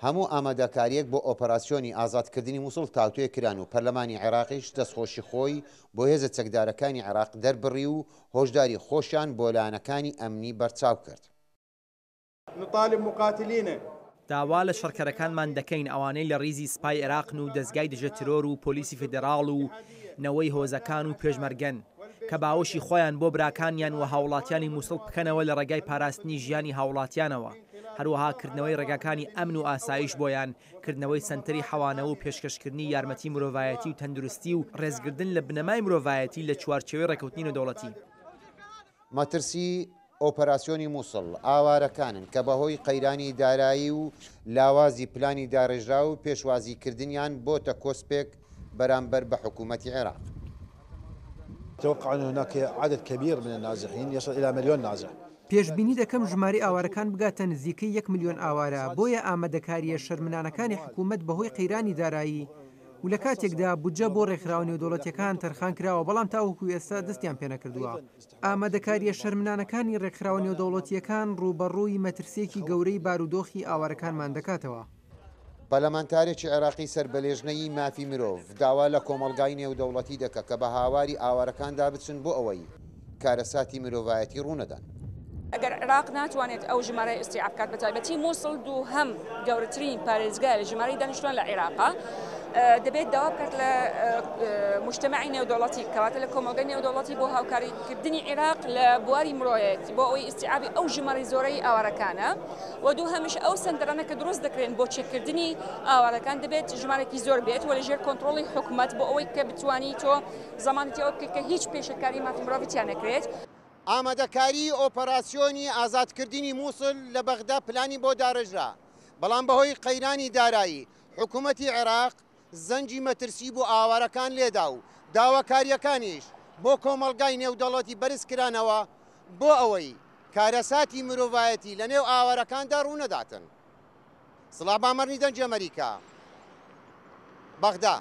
هەموو ئامادەکارییەک بۆ ئۆپەراسیۆنی ئازادکردنی موسڵ تاوتوێ کران و پەرلەمانی عێراقیش دەستخۆشی خۆی بۆ هێزە چەکدارەکانی عێراق دەربڕی و هۆشداری خۆشیان بۆ لایەنەکانی ئەمنی بەرچاو کرد. نطالب مقاتلينا. داوا لە شەڕکەرەکانمان دەکەین ئەوانەی لە ڕیزی سپای عێراقن و دەزگای دژە ترۆر و پۆلیسی فیدێراڵ و نەوەی هۆزەکان و پێشمەرگەن کە باوەشی خۆیان بۆ براکانیان و هاوڵاتیانی موسڵ بکەنەوە لە ڕێگای پاراستنی ژیانی هاوڵاتیانەوە هەروەها کردنەوەی ڕێگاکانی ئەمن و ئاسایش بۆیان کردنەوەی سەنتەری حەوانەوە و پێشکەشکردنی یارمەتی مرۆڤایەتی و تەندروستی و ڕێزگردن لە بنەمای مرۆڤایەتی لە چوارچێوەی ڕێکەوتنی نێودەوڵەتی. مەترسی ئۆپەراسیۆنی موسڵ، ئاوارەکانن کە بەهۆی قەیرانی دارایی و لاوازی پلانی داڕێژراو پێشوازیکردنیان بۆتە کۆسپێک بەرامبەر بە حکومەتی عێراق. اتوقع ان هناك عدد كبير من النازحين يصل الى مليون نازح. پێشبینی دەکەم ژمارەی ئاوارەکان بگاتە نزیکەی یەک ملیۆن ئاوارە، بۆیە ئامادەکارییە شەرمنانەکانی حکومەت بەهۆی قەیرانی دارایی و لە کاتێکدا بودجە بۆ ڕێکخراوە نێودەوڵەتییەکان تەرخان کراوە بەڵام تاوەکو ئێستا دەستیان پێنەکردووە. ئامادەکارییە شەرمنانەکانی ڕێکخراوە نێودەوڵەتییەکان ڕووبەڕووی مەترسییەکی گەورەی بارودۆخی ئاوارەکانمان دەکاتەوە. پەرلەمانتارێکی عێراقی سەر بە لێژنەی مافی مرۆڤ داوا لە کۆمەڵگای نێودەوڵەتی دەکا کە بە هاواری ئاوارەکاندا بچن بۆ ئەوەی کارەساتی مرۆڤایەتی ڕوونەدەن. ئەگەر عێراق ناتوانێت ئەو ژمارەیە ئیستیعاب بکات بەتایبەتی موسڵ دووهەم گەورەترین پارێزگایە لە ژمارەی دانیشتوان لە عێراقا دەبێت داوا بکات لە مجتمعی نێودەوڵەتی کەواتە لە کۆمەڵگەی نێودەوڵەتی بۆ هاوکاریکردنی عێراق لە بواری مرۆیەتی بۆ ئەوەی ئیستیعابی ئەو ژمارەی زۆرەی ئاوارەکانە و دووهەمیش ئەو سەنتەرانە کە دروست دەکرێن بۆ چێککردنی ئاوارەکان دەبێت ژمارێکی زۆر بێت و لە ژێر کۆنترۆڵی حکومەت بۆ ئەوەی کە بتوانی تۆ زەمانەتی ئەوە بکەیت کە هیچ پێشێلکاری مافی مرۆڤی تیا نەکرێت. ئامادەکاریی ئۆپەراسیۆنی ئازادکردنی موسڵ لە بەغدا پلانی بۆ داڕێژرا، بەڵام بەهۆی قەیرانی دارایی حکومەتی عێراق زەنگی مەترسی بۆ ئاوارەکان لێدا و داواکارییەکانیش بۆ کۆمەڵگای نێودەوڵەتی بەرزکرانەوە بۆ ئەوەی کارەساتی مرۆڤایەتی لەنێو ئاوارەکاندا ڕوونەداتن. سڵاح بامەرنی دەنگی ئەمەریکا، بەغدا.